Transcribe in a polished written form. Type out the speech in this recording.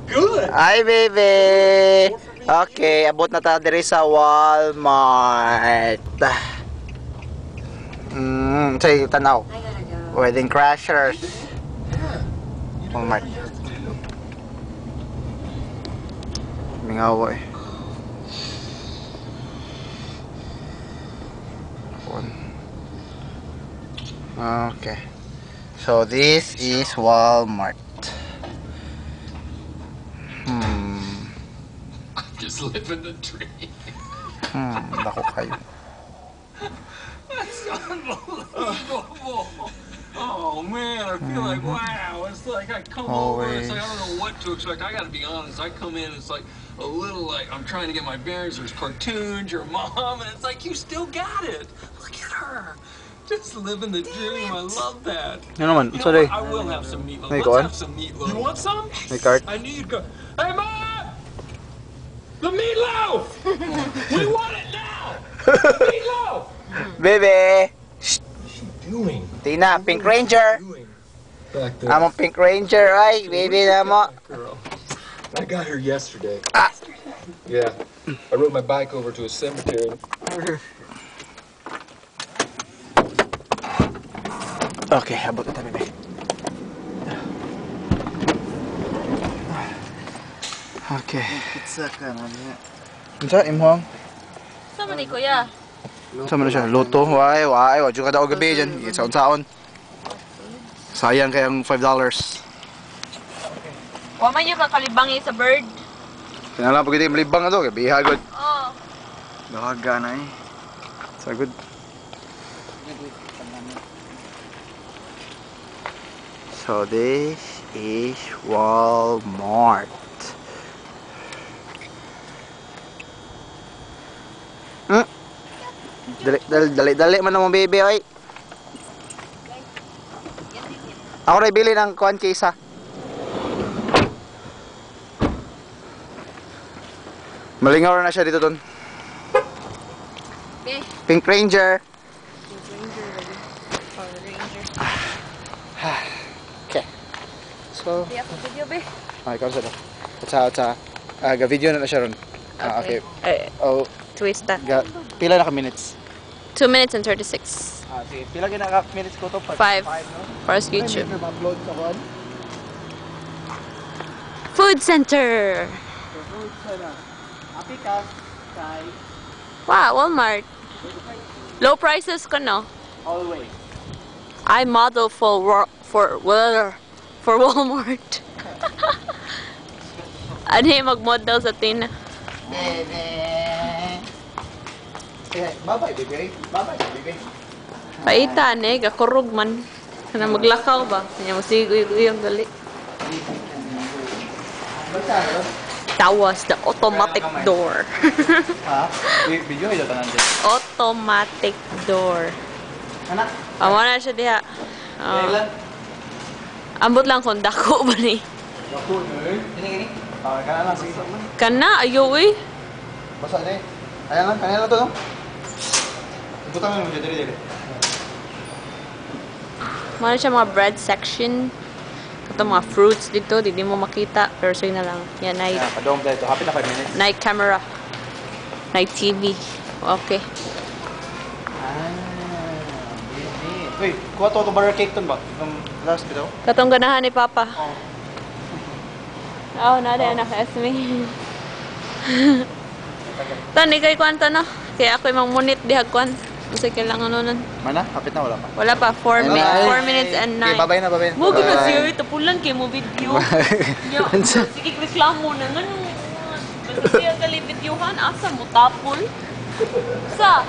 Good. Hi, baby. Okay, abot na tayo diri sa Wal-Mart. Say, tanaw. Wedding Crashers. Wal-Mart. Mingawa eh. Okay. So this is Wal-Mart. Just living the dream. Dako kayo. That's unbelievable. Oh man, I feel like wow. It's like I come over, it's like I don't know what to expect. I gotta be honest, I come in, it's like a little like I'm trying to get my bearings. There's cartoons, your mom, and it's like you still got it. Look at her. Just living the dream. I love that. You know what? I will have some meatloaf. Let's have some meatloaf. You want some? May cart. I knew you'd go. Hey, Mom! The meatloaf! We want it now! Meatloaf! Baby! What's she doing? Tina, Pink Ranger! Back there. I'm a Pink Ranger, right? Baby na mo. I got her yesterday. Yeah. I rode my bike over to a cemetery. Okay, abot na tayo, baby. Okay. Pizza ka na niya. Unsa imong? Sama ni kuya. Sama na siya. Luto. Why? Wag ka daw gabi dyan. Saon-saon. Sayang kayang $5. Wa man yung kakalibangi sa bird. Kailangan pag hindi malibang na to. Kaya bihagod. Oh. Dahaga na eh. Sagod. So this is Wal-Mart. Dali man mo, baby, oy. Ako rin bili ng kuwan kisa. Malingaw na siya dito dun. Okay. Pink Ranger. Okay. So, Di ako video be. ikaw sa ga-video na siya ron. Okay. Oh, Twist that. pila na ka minutes? 2 minutes and 36. Sige. Pila ka minutes ko to? 5. For YouTube. Ma-upload sa kuwan? Food Center. Apikas kay Wow, Walmart. Low prices ko no. always. I model for Walmart. Ano yung mag-model sa Tina? Bye-bye, baby. Bye-bye, baby. Paitan eh, kakurog man. Kana maglakaw ba? Kanya masigoy-goy ang gali. Tawas, the automatic door. Ha? Video ito tanan dyan. Automatic door. Anak? Amo na siya diha. Kailan? Ambot lang kung dako ba ni. Dako, eh. Gini. Kana lang, sige. Kana, ayaw eh. Basa na eh. Ayan lang, kanila to, no? Ibutang mo dyan, dili. Mano siya mga bread section. Ito mga fruits dito, hindi mo makita. Pero sa'yo na lang. Yan, night. Yeah, padong dito. Happy na 5 minutes. Night camera. Night TV. Okay. Uy, kuha to butter cake to ba? Yung last bitaw? Katong ganahan ni Papa. Oo. Oh, nada anak Esme. Tani kay kwanta no. Kaya ako imong munit dihag kwan. Kasi kailangan nun. Mana? Kapit na, wala pa. Wala pa. 4 minutes and 9. Okay, babay na, babay na. Mo gina siya ito pulan kay mo video. Sige reklamo na ngano. Basta siya gali videohan asa mo tapol. Sa